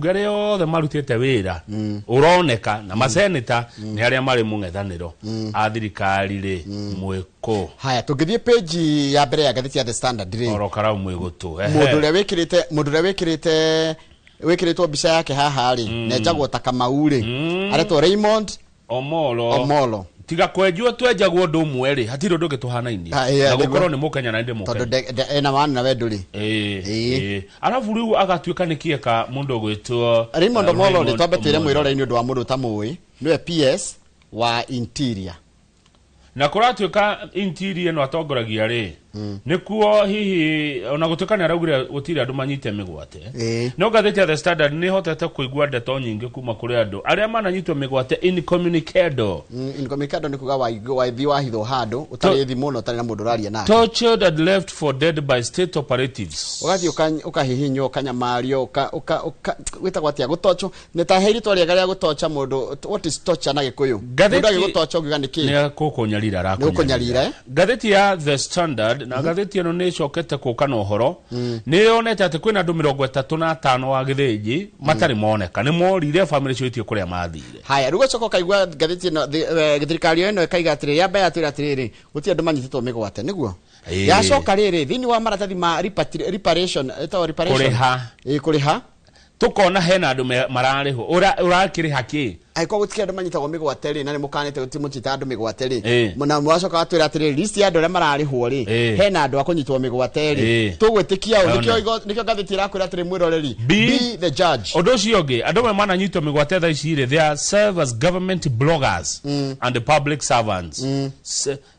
Arĩa othe marutĩte wĩra ũroneka na maseneta nĩ arĩa marĩ mũng'ethanĩro a thirikari rĩ mwĩkũ. Haya, tũngĩthiĩ page ya mbere ya ngathĩti ya The Standard rĩ, oro karau mwĩgũtũ. Mũndũ ũrĩa wĩkĩrĩte, mũndũ ũrĩa wĩkĩrĩte wĩkĩrĩtwo mbica yake haha rĩ, nenjagwo ta Kamau rĩ, aretwo Raymond Omolo. Omolo. Tiga kwenjwo, twenjagwo ũndũ ũmwe rĩ, hatirĩ ũndũ ũngĩ tũhanainie. Ah, yeah, na gũkorwo nĩguo. nĩ mũkenya na ndĩ tondũ mũkenya. Ena wana na we ndũrĩ. Ĩĩ. Arabu rĩu agatuĩka nĩ kĩeka mũndũ ũgwĩtwo Raymond Omolo rĩ, Raymond twambe twĩre Omolo. mwĩroreri nĩ ũndũ wa mũndũ ũtamũĩ, nĩwe PS wa Interior. Na kũratuĩka Interior ĩno atongoragia rĩ, nĩkuo hihi ona gũtuĩka nĩ araugire gũtirĩ andũ manyite mĩgwate, no ngathĩti ya The Standard nĩ hotete kũigua ndeto nyingĩ kuma kũrĩ andũ arĩa mananyitwo mĩgwate incommunicado. Incommunicado nĩ kuga wathi wahithwo handũ ũtarĩ thimũ na ũtarĩ na mũndũ ũraria nake. Tortured and left for dead by state operatives. Ũgathiĩ ũkahihinywo, ũkanyamario, wĩtagwo atĩa, gũtochwo, nĩ ta he rĩtwa rĩega rĩa gũtocha mũndũ. What is torture na Gĩkũyũ? Mũndũ agĩgũtocha ũngiuga nĩ kĩ? Nĩ kũkũnyarira. Nĩ gũkũnyarira, eh? Ngathĩti ya The Standard na ngathĩti ĩno nĩ ĩcokete kũka na ũhoro, nĩ yonete atĩ kwĩna andũ 35 wa gĩthĩnji matarĩ moneka, nĩ morire, bamĩrĩ cio itie kũrĩa mathire. Haya, rĩu ũgacoka ũkaigua ngathĩti ĩno, thirikari ĩno ĩkaiga atĩrĩrĩ, yamba yatwĩra atĩrĩrĩ, gũtirĩ andũ manyitĩtwo mĩgwate, nĩguo? Yacoka rĩrĩ, thĩinĩ wa maratathi ma reparation, ĩtagwo reparation. Kũrĩha. Ĩĩ, kũrĩha. Tũkona hena andũ mararĩhwo. Ũrakĩrĩha kĩ? Angĩkorwo gũtikĩrĩ andũ manyitagwo mĩgwate rĩ, na nĩ mũkanĩte gũtirĩ mũnyita andũ mĩgwate rĩ, na mwacoka watwĩra atĩrĩrĩ, list ya andũ arĩa mararĩhwo rĩ, hena andũ a kũnyitwo mĩgwate rĩ, tũgwĩtĩkia ũ? Nĩkĩo nĩkĩo ngathĩti ĩrakwĩra atĩrĩ, mwĩroreri, be the judge. Ũndũ ũcio ũngĩ, andũ amwe mananyitwo mĩgwate thaa ici rĩ, they are serve as government bloggers and public servants.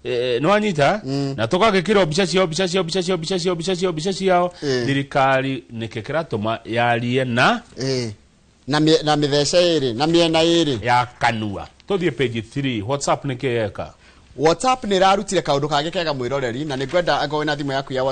Nĩ wanyita na tũgagĩkĩrwo mbica ciao, mbica ciao, mbica ciao, mbica ciao, mbica ciao, mbica ciao. Thirikari nĩkĩ kĩratũma yarie na Ĩĩ. Na mĩthece ĩrĩ na mĩena ĩrĩ ya kanua? Tũthiĩ page 3. WhatsApp nĩkĩ yeka? WhatsApp nĩ ĩrarutire kaũndũ kangĩ kega, mwĩroreri, na nĩ ngwenda angorwo wĩna thimũ yaku ya WhatsApp.